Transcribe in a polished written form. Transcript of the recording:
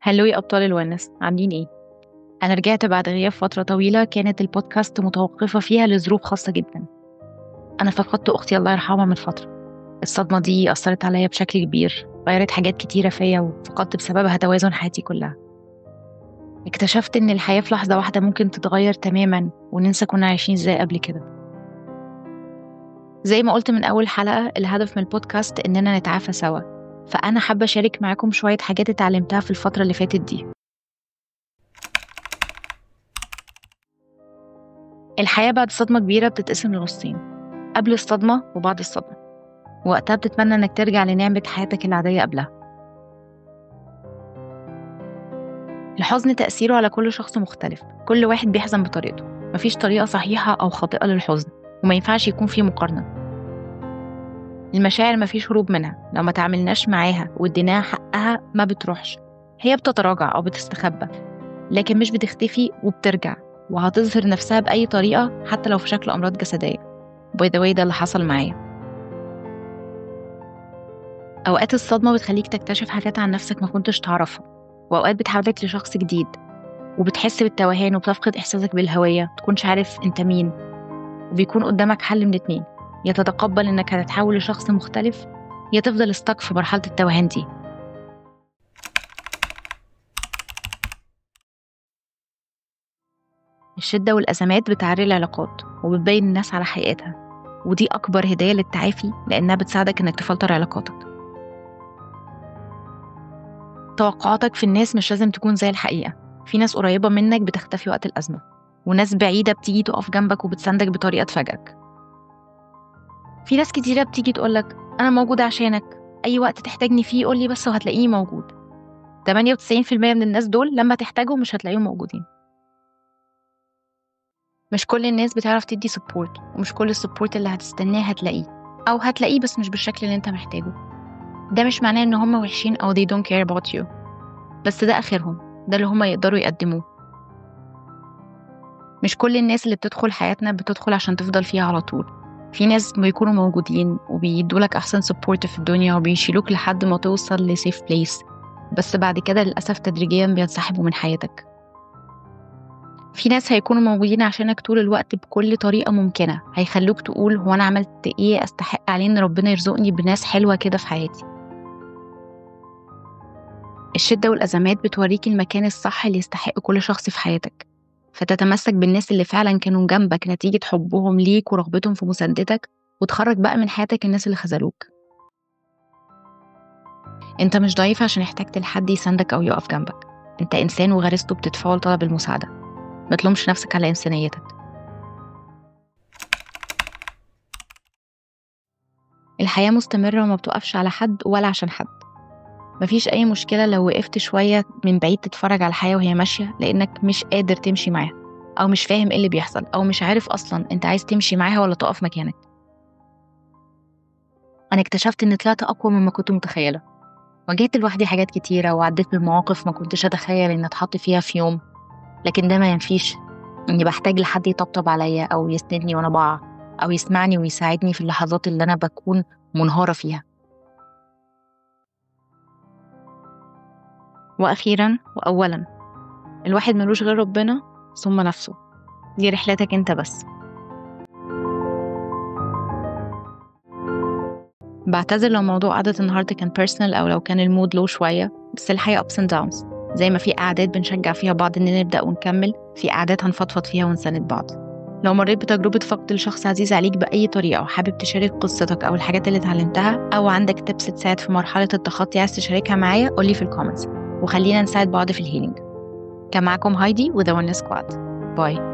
Hello يا أبطال ال wellness، عاملين إيه؟ أنا رجعت بعد غياب فترة طويلة كانت البودكاست متوقفة فيها لظروف خاصة جدا. أنا فقدت أختي الله يرحمها من فترة. الصدمة دي أثرت عليا بشكل كبير، غيرت حاجات كتيرة فيا وفقدت بسببها توازن حياتي كلها. اكتشفت إن الحياة في لحظة واحدة ممكن تتغير تماما وننسى كنا عايشين إزاي قبل كده. زي ما قلت من أول حلقة، الهدف من البودكاست إننا نتعافى سوا، فأنا حابة أشارك معاكم شوية حاجات اتعلمتها في الفترة اللي فاتت دي. الحياة بعد صدمة كبيرة بتتقسم لنصين، قبل الصدمة وبعد الصدمة. وقتها بتتمنى إنك ترجع لنعمة حياتك العادية قبلها. الحزن تأثيره على كل شخص مختلف، كل واحد بيحزن بطريقته، مفيش طريقة صحيحة أو خاطئة للحزن، وما ينفعش يكون فيه مقارنة. المشاعر مفيش هروب منها، لو ما تعاملناش معاها واديناها حقها ما بتروحش، هي بتتراجع أو بتستخبى، لكن مش بتختفي وبترجع وهتظهر نفسها بأي طريقة حتى لو في شكل أمراض جسدية. by the way ده اللي حصل معايا. أوقات الصدمة بتخليك تكتشف حاجات عن نفسك ما كنتش تعرفها، وأوقات بتحولك لشخص جديد وبتحس بالتوهان وبتفقد إحساسك بالهوية، متكونش عارف أنت مين، وبيكون قدامك حل من اتنين: يا تتقبل إنك هتتحول لشخص مختلف، يا تفضل stuck في مرحلة التوهان دي. الشدة والأزمات بتعري العلاقات وبتبين الناس على حقيقتها، ودي أكبر هداية للتعافي لأنها بتساعدك إنك تفلتر علاقاتك. توقعاتك في الناس مش لازم تكون زي الحقيقة، في ناس قريبة منك بتختفي وقت الأزمة، وناس بعيدة بتيجي تقف جنبك وبتساندك بطريقة تفاجئك. في ناس كتيرة بتيجي تقولك أنا موجودة عشانك، أي وقت تحتاجني فيه قولي بس وهتلاقيني موجود. 98% من الناس دول لما تحتاجهم مش هتلاقيهم موجودين. مش كل الناس بتعرف تدي support، ومش كل ال support اللي هتستناه هتلاقيه، أو هتلاقيه بس مش بالشكل اللي انت محتاجه. ده مش معناه ان هم وحشين أو they don't care about you، بس ده آخرهم، ده اللي هم يقدروا يقدموه. مش كل الناس اللي بتدخل حياتنا بتدخل عشان تفضل فيها على طول. في ناس بيكونوا موجودين وبيدولك أحسن support في الدنيا وبيشيلوك لحد ما توصل ل safe place، بس بعد كده للأسف تدريجيا بينسحبوا من حياتك. في ناس هيكونوا موجودين عشانك طول الوقت بكل طريقة ممكنة، هيخلوك تقول هو أنا عملت إيه أستحق عليه إن ربنا يرزقني بناس حلوة كده في حياتي. الشدة والأزمات بتوريك المكان الصح اللي يستحق كل شخص في حياتك، فتتمسك بالناس اللي فعلا كانوا جنبك نتيجة حبهم ليك ورغبتهم في مساندتك، وتخرج بقى من حياتك الناس اللي خذلوك. انت مش ضعيف عشان احتجت لحد يساندك أو يقف جنبك، انت إنسان وغريزته بتدفعه لطلب المساعدة. ما تلومش نفسك على إنسانيتك. الحياة مستمرة وما بتوقفش على حد ولا عشان حد. مفيش أي مشكلة لو وقفت شوية من بعيد تتفرج على الحياة وهي ماشية، لأنك مش قادر تمشي معاها، أو مش فاهم إيه اللي بيحصل، أو مش عارف أصلا أنت عايز تمشي معاها ولا تقف مكانك. أنا اكتشفت إن طلعت أقوى مما كنت متخيلة. واجهت لوحدي حاجات كتيرة وعديت بمواقف ما كنتش أتخيل إن أتحط فيها في يوم، لكن ده ما ينفيش إني بحتاج لحد يطبطب عليا أو يسندني وأنا بقع، أو يسمعني ويساعدني في اللحظات اللي أنا بكون منهارة فيها. وأخيراً وأولاً، الواحد ملوش غير ربنا ثم نفسه. دي رحلتك أنت بس. بعتذر لو موضوع قعدة النهاردة كان personal أو لو كان ال mood low شوية، بس الحياة ups and downs. زي ما في قعدات بنشجع فيها بعض إننا نبدأ ونكمل، في قعدات هنفضفض فيها ونساند بعض. لو مريت بتجربة فقد لشخص عزيز عليك بأي طريقة وحابب تشارك قصتك أو الحاجات اللي اتعلمتها، أو عندك tips تساعد في مرحلة التخطي عايز تشاركها معايا، قولي في ال comments، وخلينا نساعد بعض في ال healing. كان معاكم هايدي و The Wellness Squad. Bye.